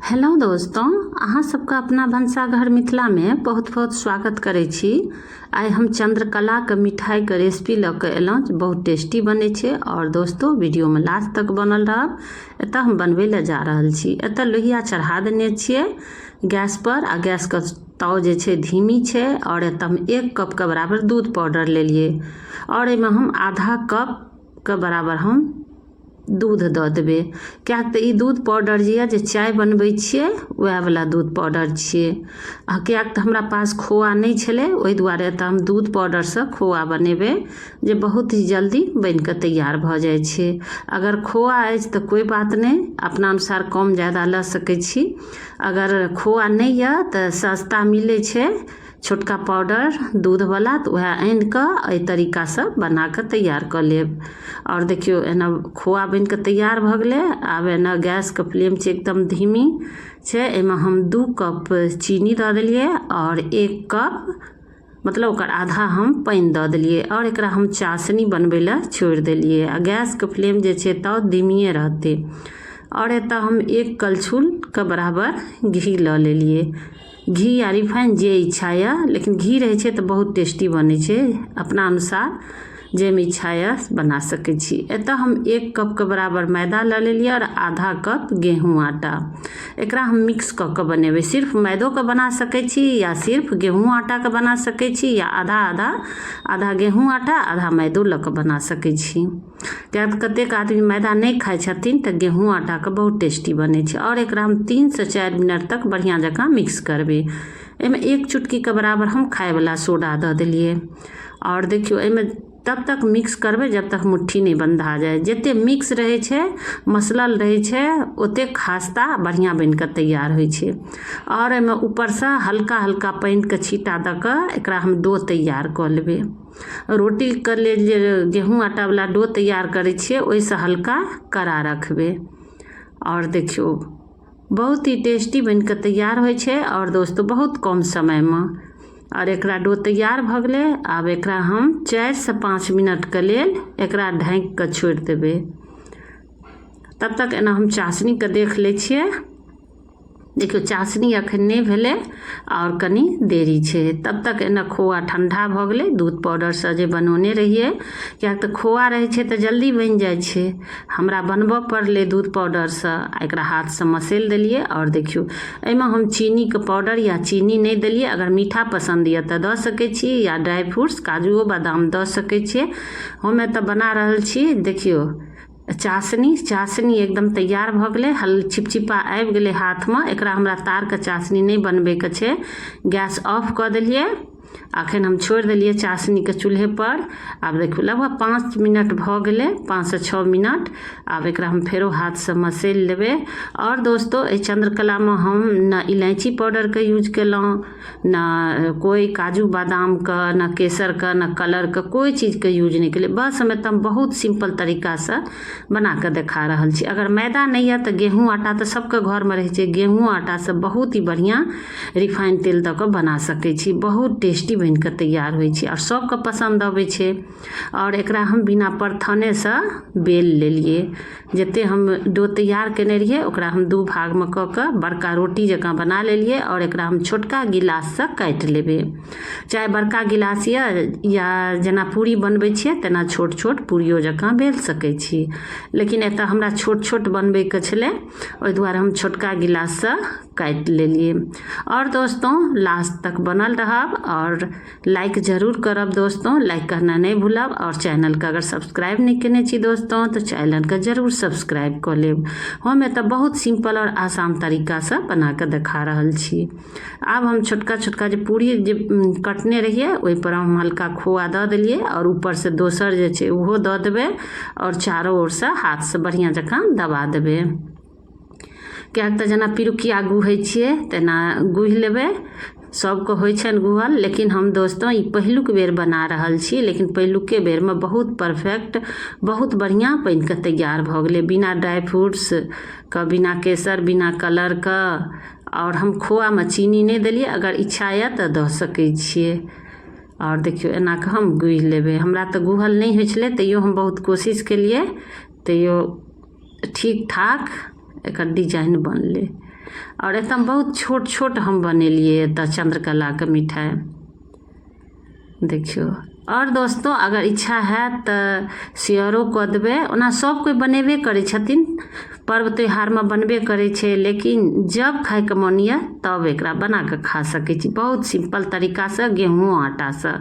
Hello दोस्तों, अहाँ सबके अपना भनसाघर मिथिलामे बहुत बहुत स्वागत करै छी। आइ हम चंद्रकलाके मिठाइके रेसिपी लऽ कऽ एलहुँ जे बहुत टेस्टी बनै छै। आओर दोस्तों, वीडियोमे लास्ट तक बनल रहब। एतऽ हम बनबै लए जा रहल छी। एतऽ लोहिया चढ़ा देने छियै गैसपर आ गैसके ताव जे छै धीमी छै। आओर एतऽ हम 1 कपके बराबर दूध पाउडर लेलियै आओर एहिमे हम आधा कपके बराबर हम दूध दऽ देबै, किएक तऽ ई दूध पाउडर जे यऽ जे चाय बनबै छियै वएहवला दूध पाउडर छियै। आ किएक तऽ हमरा पास खोआ नहि छलै, ओहि दुआरे एतऽ हम दूध पाउडरसँ खोआ बनेबै, जे बहुत ही जल्दी बनि कऽ तैयार भऽ जाइ छै। अगर खोआ अछि तऽ कोइ बात नहि, अपना अनुसार कम जादा लऽ सकै छी। अगर खोआ नहि यऽ तऽ सस्ता मिलै छै छोटका पाउडर दूधवला, तऽ वएह आनिकऽ एहि तरीकासँ बनाकऽ तैयार कऽ लेब। आओर देखियौ, एना खोआ बनिकऽ तैयार भऽ गेलै। आब एना गैसके फ्लेम छै एकदम धीमी छै। एहिमे हम 2 कप चीनी दऽ देलियै आओर 1 कप, मतलब ओकर आधा हम पानि दऽ देलियै आओर एकरा हम चाशनी बनबै लए छोड़ि देलियै। आ गैसके फ्लेम जे छै तऽ धीमिए रहतै। आओर एतऽ हम 1 कलछुलके बराबर घी लऽ लेलियै। घी या रिफाइन जे इच्छा यऽ, लेकिन घी रहै छै तऽ बहुत टेस्टी बनै छै। अपना अनुसार जाहिमे इच्छा यऽ बना सकै छी। एतऽ हम 1 कपके बराबर मैदा लऽ लेलियै आओर आधा कप गेहूँ आटा। एकरा हम मिक्स कऽ कऽ बनेबै। सिर्फ मैदोके बना सकै छी या सिर्फ गेहूँ आटाके बना सकै छी, या आधा आधा, आधा गेहूँ आटा आधा मैदो लऽ कऽ बना सकै छी, किएक तऽ कतेक आदमी मैदा नहि खाइ छथिन, तऽ गेहूँ आटाके बहुत टेस्टी बनै छै। आओर एकरा हम 3 से 4 मिनट तक बढ़िआँ जकाँ मिक्स करबै। एहिमे 1 चुटकीके बराबर हम खायवला सोडा दऽ देलियै। आओर देखियौ, एहिमे तब तक मिक्स करबै जब तक मुट्ठी नहि बन्धा जाय। जतेक मिक्स रहै छै, मसलल रहै छै, ओतेक खास्ता बढ़िआँ बनि कऽ तैयार होइ छै। आओर एहिमे ऊपरसँ हल्का हल्का पानिके छींटा दऽ कऽ एकरा हम डो तैयार कऽ लेबै। रोटीके लेल जे गेहूँ आटावला डो तैयार करै छियै, ओहिसँ हल्का कड़ा रखबै। आओर देखियौ, बहुत ही टेस्टी बनि कऽ तैयार होइ छै आओर दोस्तो, बहुत कम समयमे। आओर एकरा डो तैयार भऽ गेलै। आब एकरा हम 4 से 5 मिनटके लेल एकरा ढाँकि कऽ छोड़ि देबै। तब तक एना हम चाशनीके देख लै छियै। देखियौ, चाशनी अखन नहि भेलै, आओर कनि देरी छै। तब तक एना खोआ ठण्डा भऽ गेलै, दूध पाउडरसँ जे बनौने रहियै, किएक तऽ खोआ रहै छै तऽ जल्दी बनि जाइ छै। हमरा बनबऽ पड़लै दूध पाउडरसँ। आ एकरा हाथसँ मसैल देलियै। आओर देखियौ, एहिमे हम चीनीके पाउडर या चीनी नहि देलियै। अगर मीठा पसन्द यऽ तऽ दऽ सकै छी या ड्राइ फ्रूट्स, काजुओ बादाम दऽ सकै छियै। हम एतऽ बना रहल छी। देखियौ, चाशनी, चाशनी एकदम तैयार भऽ गेलै। हल चिपचिपा आबि गेलै हाथमे। एकरा हमरा तारके चाशनी नहि बनबैके छै। गैस ऑफ कऽ देलियै। अखन हम छोड़ि देलियै चाशनीके चूल्हेपर। आब देखियौ, लगभग 5 मिनट भऽ गेलै, 5 से 6 मिनट। आब एकरा हम फेरो हाथसँ मसैल लेबै। आओर दोस्तो, एहि चन्द्रकलामे हम ने इलायची पाउडरके यूज केलहुँ, ने कोइ काजू बादामके, ने केसरके, ने कलरके, कोइ चीजके यूज नहि केलियै। बस हम एकदम बहुत सिम्पल तरीकासँ बना कऽ देखा रहल छी। अगर मैदा नहि यऽ तऽ गेहूँ आटा तऽ सबके घरमे रहै छै। गेहूँ आटासँ बहुत ही बढ़िआँ रिफाइन तेल दऽ कऽ बना सकै छी। बहुत टेस्टी बनि कऽ तैयार होइ छै आओर सबके पसन्द अबै छै। आओर एकरा हम बिना परथनेसँ बेल लेलियै। जतेक हम डो तैयार कयने रहियै, ओकरा हम दू भागमे कऽ कऽ बड़का रोटी जकाँ बना लेलियै। आओर एकरा हम छोटका गिलाससँ काटि लेबै। चाहे बड़का गिलास यऽ या जेना पूरी बनबै छियै तेना छोट छोट पूरियो जकाँ बेल सकै छी, लेकिन एतऽ हमरा छोट छोट बनबैके छलै, ओहि दुआरे हम छोटका गिलाससँ काटि लेलियै। आओर दोस्तों, लास्ट तक बनल रहब आओर लाइक जरूर करब। दोस्तों, लाइक करना नहीं भूलब। और चैनल के अगर सब्सक्राइब नहीं केने छी दोस्तों, तो चैनल के जरूर सब्सक्राइब कऽ लेब। हम एतऽ बहुत सिंपल और आसान तरीकासँ बना कऽ देखा रहल छी। आब हम छोटका छोटका जे पूरी जे कटने रहियै, ओहिपर हम हल्का खोआ दऽ देलियै आओर ऊपरसँ दोसर जे छै ओहो दऽ देबै आओर चारो ओरसँ हाथसँ बढ़िआँ जकाँ दबा देबै, किएक तऽ जेना पिरुकिया गुहै छियै तेना गुहि लेबै। सभके होइ छनि गुहल, लेकिन हम दोस्तो ई पहिलुक बेर बना रहल छी, लेकिन पहिलुके बेरमे बहुत परफेक्ट, बहुत बढ़िआँ बनि कऽ तैयार भऽ गेलै, बिना ड्राइ फ्रूट्सके, बिना केसर, बिना कलरके। आओर हम खोआमे चीनी नहि देलियै। अगर इच्छा यए तऽ दऽ सकै छियै। आओर देखियौ, एना कऽ हम गुहि लेबै। हमरा तऽ गुहल नहि होइ छलै, तैयो हम बहुत कोशिश केलियै, तैयो ठीक ठाक एकर डिजाइन बनलै। आओर एतऽ बहुत छोट छोट हम बनेलियै एतऽ चंद्रकलाके मिठाइ। देखियौ, आओर दोस्तो अगर इच्छा हैत तऽ शेयरो कऽ देबै। ओना सब कोइ बनेबे करै छथिन, पर्व त्योहारमे बनबे करै छै, लेकिन जब खाइके मोन यऽ तब एकरा बना कऽ खा सकै छी, बहुत सिम्पल तरीकासँ, गेहूँ आटासँ।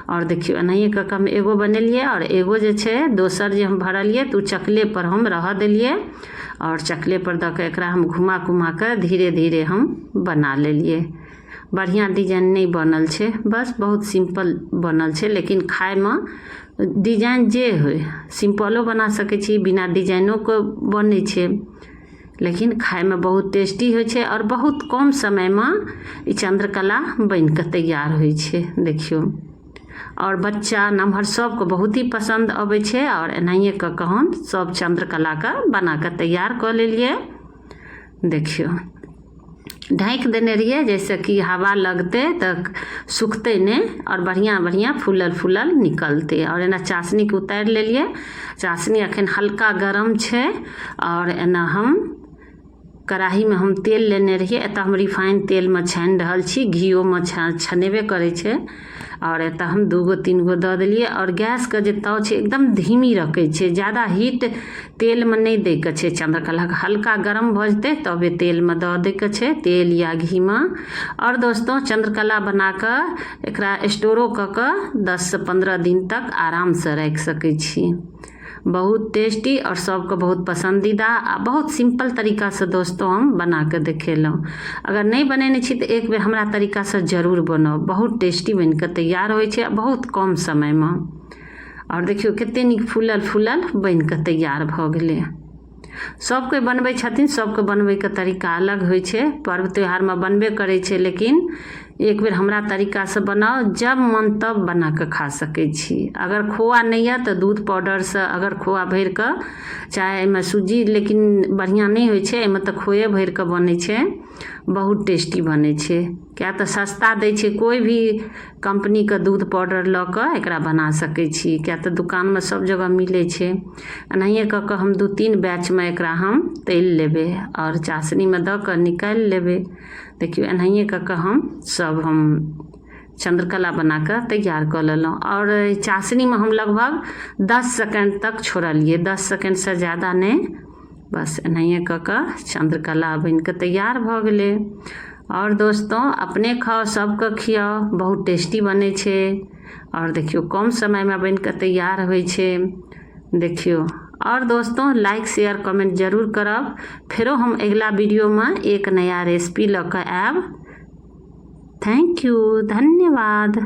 आओर देखियौ, एनाहिए कऽ कऽ हम एगो बनेलियै, आओर एगो जे छै दोसर जे हम भरलियै तऽ ओ चकलेपर हम रहऽ देलियै, आओर चकलेपर दऽ कऽ एकरा हम घुमा घुमा कऽ धीरे धीरे हम बना लेलियै। बढ़िआँ डिजाइन नहि बनल छै, बस बहुत सिम्पल बनल छै, लेकिन खाइमे डिजाइन जे होइ, सिम्पलो बना सकै छी, बिना डिजाइनोके बनै छै, लेकिन खाइमे बहुत टेस्टी होइ छै आओर बहुत कम समयमे ई चन्द्रकला बनि कऽ तैयार होइ छै। देखियौ, आओर बच्चा नमहर सबके बहुत ही पसन्द अबै छै। आओर एनाहिए कऽ कऽ हम सब चन्द्रकलाके बना कऽ तैयार कऽ लेलियै। देखियौ, ढाँकि देने रहियै जाहिसँ कि हवा लगतै तऽ सुखतै नहि आओर बढ़िआँ बढ़िआँ फूलल फूलल निकलतै। आओर एना चाशनीके उतारि लेलियै। चाशनी एखन हल्का गरम छै। आओर एना हम कड़ाहीमे हम तेल लेने रहियै, एतऽ हम रिफाइन तेलमे छानि रहल छी, घिओमे छनेबे करै छै। आओर एतऽ हम 2 गो 3 गो दऽ देलियै। आओर गैसके जे ताव छै एकदम धीमी रखै छै, ज्यादा हीट तेलमे नहि दैके छै। चन्द्रकलाके हल्का गरम भऽ जेतै तबे तेलमे दऽ दैके छै, तेल या घीमे। आओर दोस्तो, चन्द्रकला बना कऽ एकरा स्टोरो कऽ कऽ 10सँ 15 दिन तक आरामसँ राखि सकै छी। बहुत टेस्टी आओर सबके बहुत पसन्दीदा आ बहुत सिम्पल तरीकासँ दोस्तो हम बना कऽ देखेलहुँ। अगर नहि बनेने छी तऽ एक बेर हमरा तरीकासँ जरूर बनाउ, बहुत टेस्टी बनि कऽ तैयार होइ छै आ बहुत कम समयमे। आओर देखियौ, कते नीक फूलल फूलल बनि कऽ तैयार भऽ गेलै। सब कोइ बनबै छथिन, सबके बनबैके तरीका अलग होइ छै, पर्व त्योहारमे बनबे करै छै, लेकिन एक बेर हमरा तरीकासँ बनाउ, जब मन तब बना कऽ खा सकै छी। अगर खोआ नहि यऽ तऽ दूध पाउडरसँ अगर खोआ भरि कऽ, चाहे एहिमे सूजी, लेकिन बढ़िआँ नहि होइ छै एहिमे, तऽ खोए भरि कऽ बनै छै, बहुत टेस्टी बनै छै। किएक तऽ सस्ता दै छै, कोइ भी कम्पनीके दूध पाउडर लऽ कऽ एकरा बना सकै छी, किएक तऽ दोकानमे सभ जगह मिलै छै। एनाहिए कऽ कऽ हम 2-3 बैचमे एकरा हम तलि लेबै आओर चाशनीमे दऽ कऽ निकालि लेबै। देखियौ, एनाहिए कऽ कऽ हम सभ हम चन्द्रकला बना कऽ तैयार कऽ लेलहुँ। आओर चाशनीमे हम लगभग 10 सेकेण्ड तक छोड़लियै, 10 सेकेण्डसँ ज्यादा नहि। बस एनाहिए कऽ कऽ चन्द्रकला बनि कऽ तैयार भऽ गेलै। आओर दोस्तो, अपने खाउ, सबके खियाउ, बहुत टेस्टी बनै छै। आओर देखियौ, कम समयमे बनि कऽ तैयार होइ छै। देखियौ, आओर दोस्तो, लाइक शेयर कमेंट जरूर करब। फेरो हम अगिला वीडियोमे एक नया रेसिपी लऽ कऽ आयब। Thank you, धन्यवाद।